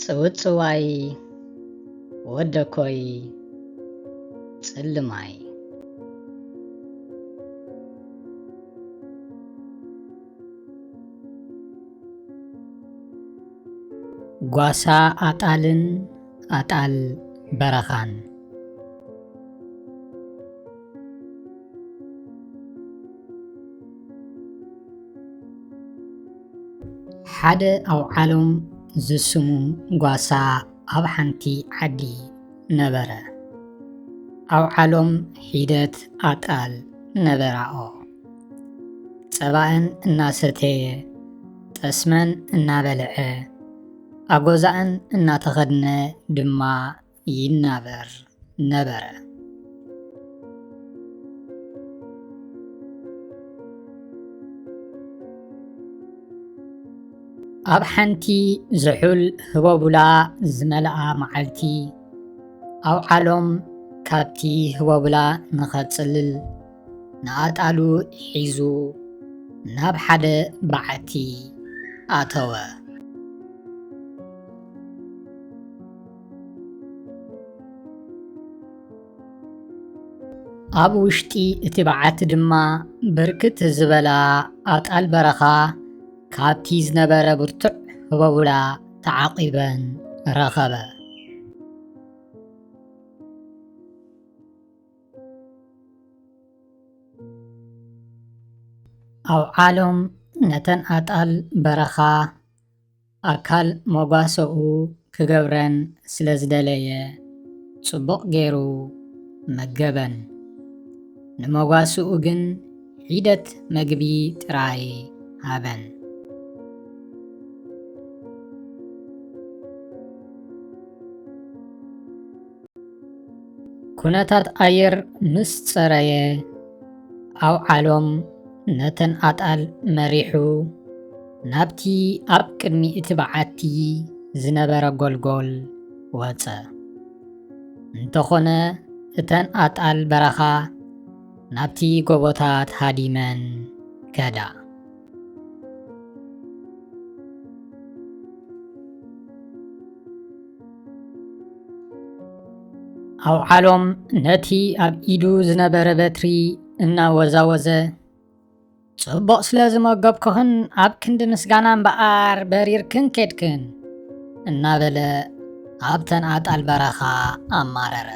ጽውጽዋይ ወደኮይ ጽልማይ። ጓሳ ኣጣልን ኣጣል በረኻን። ሓደ ኣውዓሎም ዝስሙ ጓሳ ኣብ ሓንቲ ዓዲ ነበረ። ኣውዓሎም ሒደት ኣጣል ነበራኦ። ጸባእን እናሰተየ፣ ጠስመን እናበልዐ፣ ኣጎዛእን እናተኸድነ ድማ ይናበር ነበረ። ኣብ ሓንቲ ዝሑል ህቦቡላ ዝመልኣ መዓልቲ፣ ኣውዓሎም ካብቲ ህቦቡላ ንኸጽልል ንኣጣሉ ሒዙ ናብ ሓደ በዓቲ ኣተወ። ኣብ ውሽጢ እቲ በዓቲ ድማ ብርክት ዝበላ ኣጣል በረኻ ካብቲ ዝነበረ ብርቱዕ ህቦቡላ ተዓቒበን ረኸበ። ኣውዓሎም ነተን ኣጣል በረኻ ኣካል መጓሰኡ ክገብረን ስለ ዝደለየ፣ ጽቡቕ ገይሩ መገበን። ንመጓስኡ ግን ሒደት መግቢ ጥራይ ሃበን። ኩነታት ኣየር ምስ ጸረየ፣ ኣውዓሎም ነተን ኣጣል መሪሑ ናብቲ ኣብ ቅድሚ እቲ በዓቲ ዝነበረ ጎልጎል ወጸ። እንተኾነ፣ እተን ኣጣል በረኻ ናብቲ ጎቦታት ሃዲመን ከዳ። ኣውዓሎም ነቲ ኣብ ኢዱ ዝነበረ በትሪ እናወዛወዘ፣ "ጽቡቕ ስለ ዝመገብኩኽን ኣብ ክንዲ ምስጋና እምበኣር በሪርክን ኬድክን" እናበለ ኣብተን ኣጣል በረኻ ኣማረረ።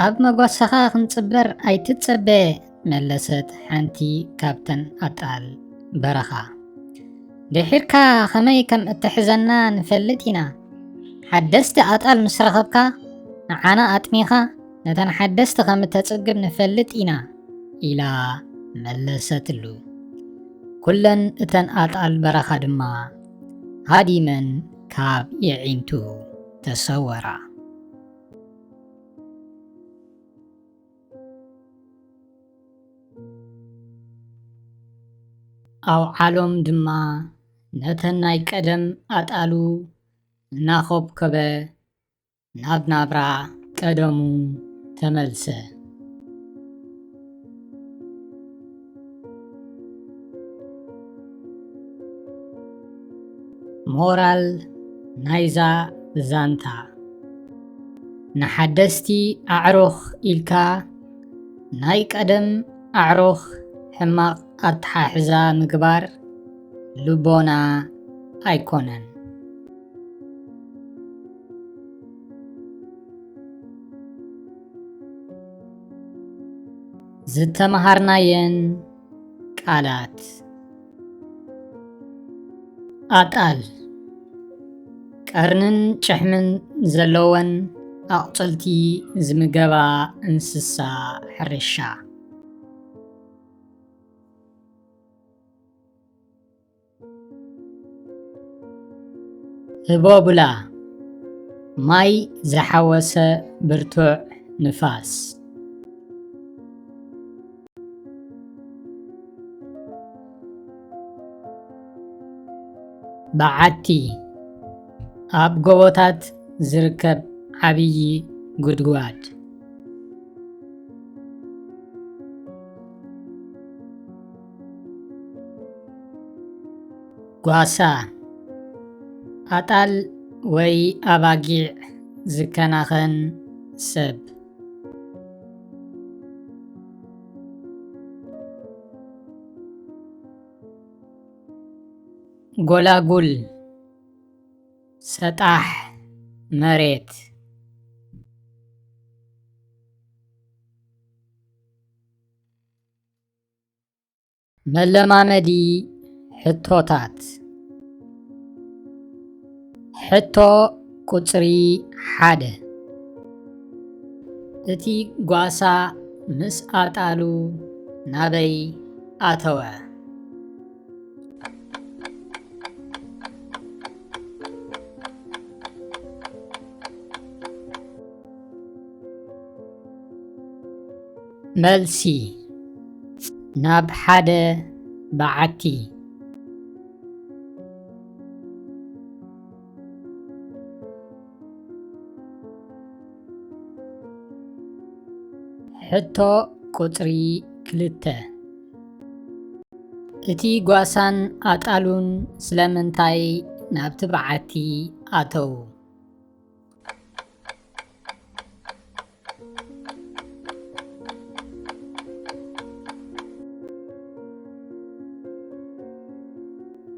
"ኣብ መጓሰኻ ክንጽበር ኣይትጸበ" መለሰት ሓንቲ ካብተን ኣጣል በረኻ። "ድሒርካ ኸመይ ከም እትሕዘና ንፈልጥ ኢና። ሓደስቲ ኣጣል ምስ ረኸብካ ንዓና ኣጥሚኻ ነተን ሓደስቲ ከም እተጽግብ ንፈልጥ ኢና" ኢላ መለሰትሉ። ኩለን እተን ኣጣል በረኻ ድማ ሃዲመን ካብ የዒንቱ ተሰወራ። ኣውዓሎም ድማ ነተን ናይ ቀደም ኣጣሉ እናኾብኮበ ናብ ናብራ ቀደሙ ተመልሰ። ሞራል ናይዛ ዛንታ፣ ንሓደስቲ ኣዕሩኽ ኢልካ ናይ ቀደም ኣዕሩኽ ሕማቕ ኣተሓሕዛ ምግባር ልቦና ኣይኮነን። ዝተምሃርናየን ቃላት። ኣጣል፣ ቀርንን ጭሕምን ዘለወን ኣቑጽልቲ ዝምገባ እንስሳ ሕርሻ። ህቦብላ፣ ማይ ዝሓወሰ ብርቱዕ ንፋስ። በዓቲ፣ ኣብ ጎቦታት ዝርከብ ዓብዪ ጉድጓድ። ጓሳ፣ ኣጣል ወይ ኣባጊዕ ዝከናኸን ሰብ። ጎላጉል፣ ሰጣሕ መሬት። መለማመዲ ሕቶታት። ሕቶ ቁጽሪ ሓደ። እቲ ጓሳ ምስ ኣጣሉ ናበይ ኣተወ? መልሲ፣ ናብ ሓደ በዓቲ። ሕቶ ቁጽሪ ክልተ። እቲ ጓሳን ኣጣሉን ስለምንታይ ናብቲ በዓቲ ኣተዉ?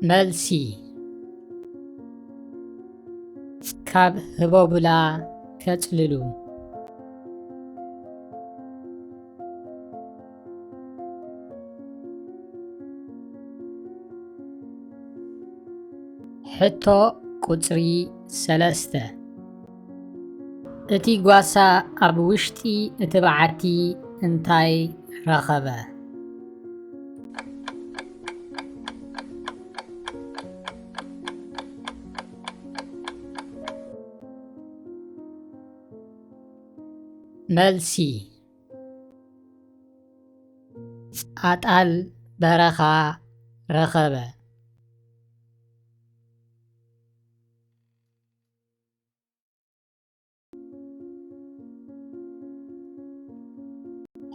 መልሲ፣ ካብ ህቦብላ ከጽልሉ። ሕቶ ቁጽሪ ሰለስተ። እቲ ጓሳ ኣብ ውሽጢ እቲ በዓቲ እንታይ ረኸበ? መልሲ፣ ኣጣል በረኻ ረኸበ።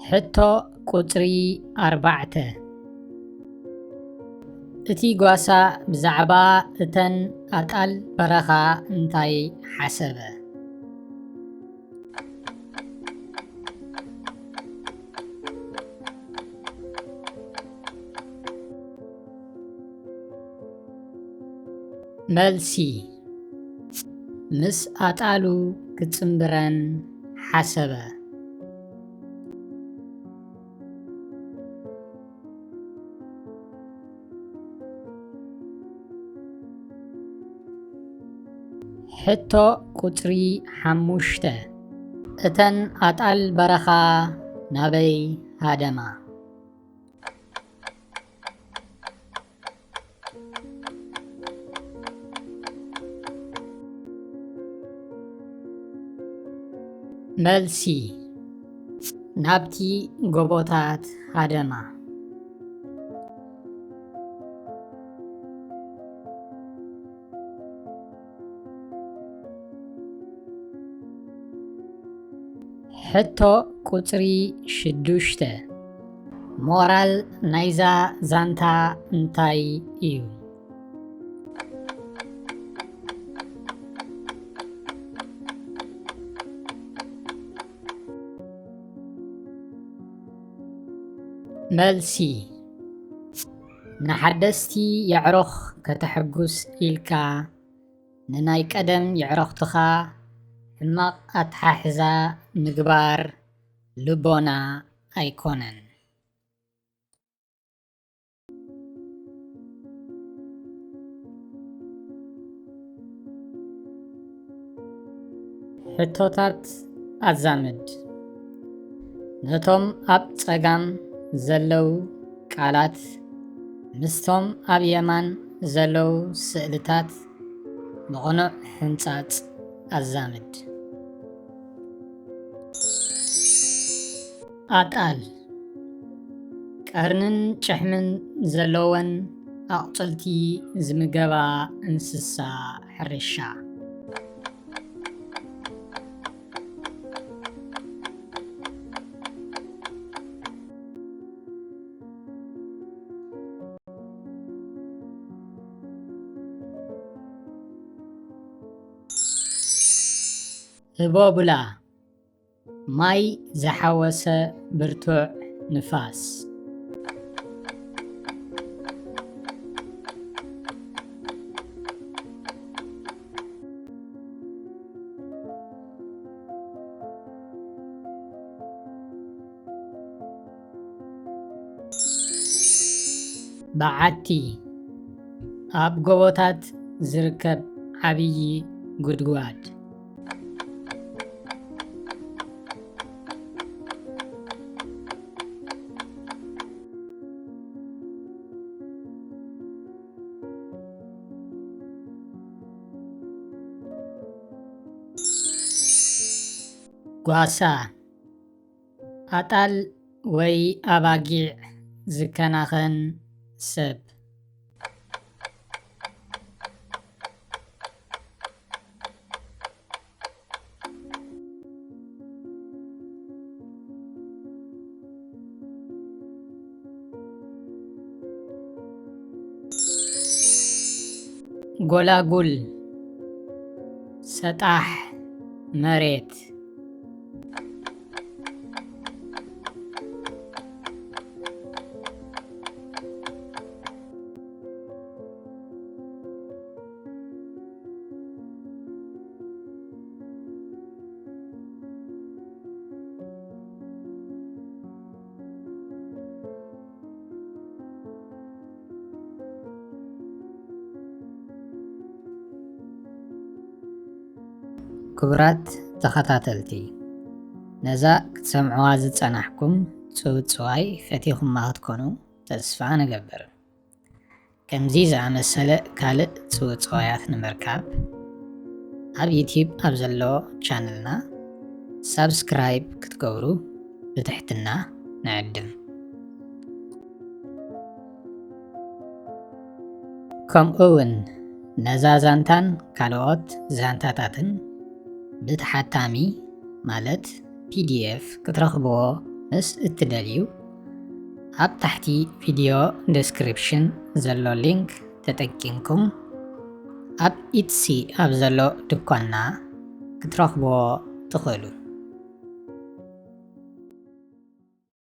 ሕቶ ቁጽሪ ኣርባዕተ። እቲ ጓሳ ብዛዕባ እተን ኣጣል በረኻ እንታይ ሓሰበ? መልሲ፣ ምስ ኣጣሉ ክጽንብረን ሓሰበ። ሕቶ ቁጽሪ ሓሙሽተ። እተን ኣጣል በረኻ ናበይ ሃደማ? መልሲ፣ ናብቲ ጎቦታት ሃደማ። ሕቶ ቁጽሪ ሽዱሽተ። ሞራል ናይዛ ዛንታ እንታይ እዩ? መልሲ፣ ንሓደስቲ የዕሩኽ ከተሐጉስ ኢልካ ንናይ ቀደም የዕሩኽትኻ ሕማቕ ኣተሓሕዛ ምግባር ልቦና ኣይኮነን። ሕቶታት ኣዛምድ። ነቶም ኣብ ጸጋም ዘለዉ ቃላት ምስቶም ኣብ የማን ዘለዉ ስእልታት ብቕኑዕ ሕንጻጽ ኣዛምድ። ኣጣል፣ ቀርንን ጭሕምን ዘለወን ኣቑጽልቲ ዝምገባ እንስሳ ሕርሻ። ህቦቡላ፣ ማይ ዝሓወሰ ብርቱዕ ንፋስ። በዓቲ፣ ኣብ ጎቦታት ዝርከብ ዓብዪ ጉድጓድ። ጓሳ፣ ኣጣል ወይ ኣባጊዕ ዝከናኸን ሰብ። ጎላጉል፣ ሰጣሕ መሬት። ክቡራት ተኸታተልቲ፣ ነዛ ክትሰምዕዋ ዝጸናሕኩም ጽውጽዋይ ፈቲኹማ ክትኮኑ ተስፋ ንገብር። ከምዚ ዝኣመሰለ ካልእ ጽውጽዋያት ንምርካብ፣ ኣብ ዩትዩብ ኣብ ዘሎ ቻነልና ሳብስክራይብ ክትገብሩ ብትሕትና ንዕድም። ከምኡ እውን ነዛ ዛንታን ካልኦት ዛንታታትን ብተሓታሚ ማለት ፒ ዲ ኤፍ ክትረኽብዎ ምስ እትደልዩ፣ ኣብ ታሕቲ ቪድዮ ዲስክሪፕሽን ዘሎ ሊንክ ተጠቂምኩም ኣብ ኢትሲ ኣብ ዘሎ ድኳንና ክትረኽብዎ ትኽእሉ።